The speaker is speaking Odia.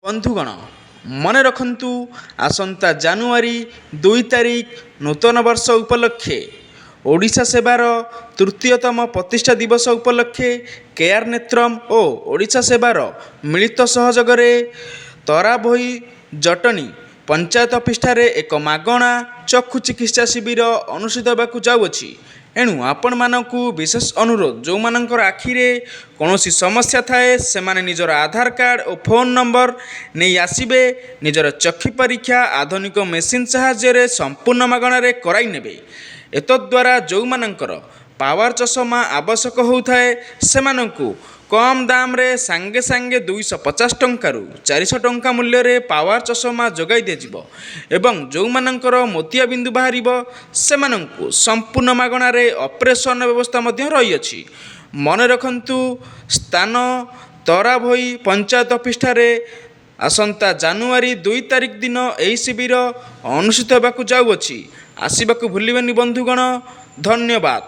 ବନ୍ଧୁଗଣ, ମନେ ରଖନ୍ତୁ, ଆସନ୍ତା ଜାନୁଆରୀ 2 ତାରିଖ ନୂତନ ବର୍ଷ ଉପଲକ୍ଷେ, ଓଡ଼ିଶା ସେବାର ତୃତୀୟତମ ପ୍ରତିଷ୍ଠା ଦିବସ ଉପଲକ୍ଷେ କେୟାର ନେତ୍ରମ୍ ଓ ଓଡ଼ିଶା ସେବାର ମିଳିତ ସହଯୋଗରେ ତରାଭୋଇ ଜଟଣୀ ପଞ୍ଚାୟତ ଅଫିସଠାରେ ଏକ ମାଗଣା ଚକ୍ଷୁ ଚିକିତ୍ସା ଶିବିର ଅନୁଷ୍ଠିତ ହେବାକୁ ଯାଉଅଛି। ଏଣୁ ଆପଣମାନଙ୍କୁ ବିଶେଷ ଅନୁରୋଧ, ଯେଉଁମାନଙ୍କର ଆଖିରେ କୌଣସି ସମସ୍ୟା ଥାଏ, ସେମାନେ ନିଜର ଆଧାର କାର୍ଡ଼ ଓ ଫୋନ୍ ନମ୍ବର ନେଇ ଆସିବେ। ନିଜର ଚକ୍ଷୁ ପରୀକ୍ଷା ଆଧୁନିକ ମେସିନ୍ ସାହାଯ୍ୟରେ ସମ୍ପୂର୍ଣ୍ଣ ମାଗଣାରେ କରାଇ ନେବେ। ଏତଦ୍ୱାରା ଯେଉଁମାନଙ୍କର ପାୱାର ଚଷମା ଆବଶ୍ୟକ ହେଉଥାଏ, ସେମାନଙ୍କୁ କମ୍ ଦାମରେ ସାଙ୍ଗେ ସାଙ୍ଗେ 250 ଟଙ୍କାରୁ 400 ଟଙ୍କା ମୂଲ୍ୟରେ ପାୱାର ଚଷମା ଯୋଗାଇ ଦିଆଯିବ ଏବଂ ଯେଉଁମାନଙ୍କର ମୋତିଆ ବିନ୍ଦୁ ବାହାରିବ, ସେମାନଙ୍କୁ ସମ୍ପୂର୍ଣ୍ଣ ମାଗଣାରେ ଅପରେସନ୍ର ବ୍ୟବସ୍ଥା ମଧ୍ୟ ରହିଅଛି। ମନେ ରଖନ୍ତୁ, ସ୍ଥାନ ତରାଭୋଇ ପଞ୍ଚାୟତ ଅଫିସଠାରେ ଆସନ୍ତା ଜାନୁଆରୀ 2 ତାରିଖ ଦିନ ଏହି ଶିବିର ଅନୁଷ୍ଠିତ ହେବାକୁ ଯାଉଅଛି। ଆସିବାକୁ ଭୁଲିବେନି ବନ୍ଧୁଗଣ, ଧନ୍ୟବାଦ।